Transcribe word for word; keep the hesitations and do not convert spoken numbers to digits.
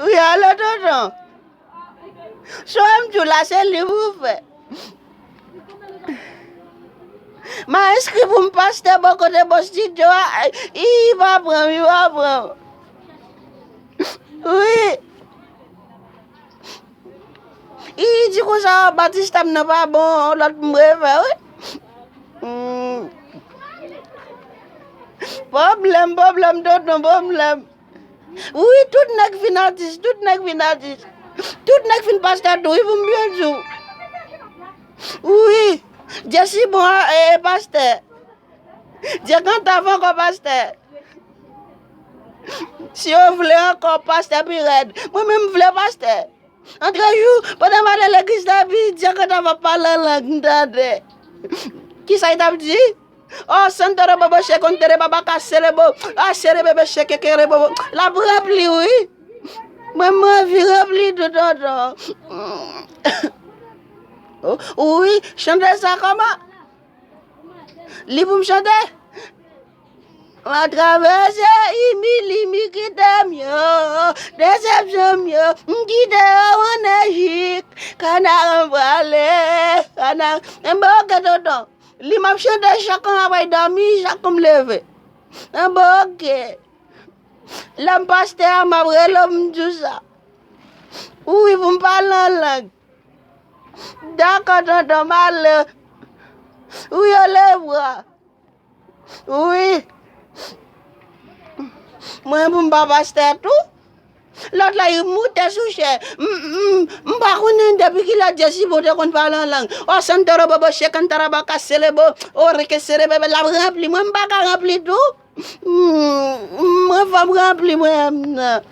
Wi, alo, tonton. Sa w ap di w la, se liv ou fè. M a enskri pou m pastè bò kote bò estidyo a. I pa pran m, i pa pran m. Wi. I di konsa, batistèm nan pa bon, lòt m refè, wi. Hmm. Pwoblèm, pwoblèm, tonton, pwoblèm. Wi, tout nèg fin atis, tout nèg fin atis. Tout nèg fin pastè tou, wi, pou m byen di w. Wi, Jesi bon, e, pastè. Dye kantav ankò, pastè. Si yo vle ankò, pastè pi rèd. Mwen menm, m vle pastè. Antre jou, pandan m ale legliz la, epi dye kantav ap pale an lang, m tande. Kisa l t ap di? Oh, santoro bobo, shekontere baba, kaselebo, aserebebe, shekekere bobo. L ap ranpli, wi. Mwen, m anvi ranpli tou, tonton. Oh, wi, chante sa kòman? Li pou m chante? M a travèse imilimi kite m yo, desepsyon m yo, m kite yo an Ejip, kana m prale, kana, enben oke tonton. Li m ap chante chak an apre dòmi, chak an m leve. Enben oke. Lè m pastè a, m ap rele w, m di w sa. Wi, pou m pale an lang. Dakò, tonton, m ale. Wi, yo leve. Wi. Mwen, pou m pa pastè tou. Lòt la, li moute sou chè. M, m, m pa konnen depi kilè Jesi bon te konn pale an lang. O santoro bobo, shekantarabaka, selebo, o reke serebebe, l ap ranpli. Mwen, m pa ka ranpli tou. M, mwen, fò m ranpli mwen menm nan.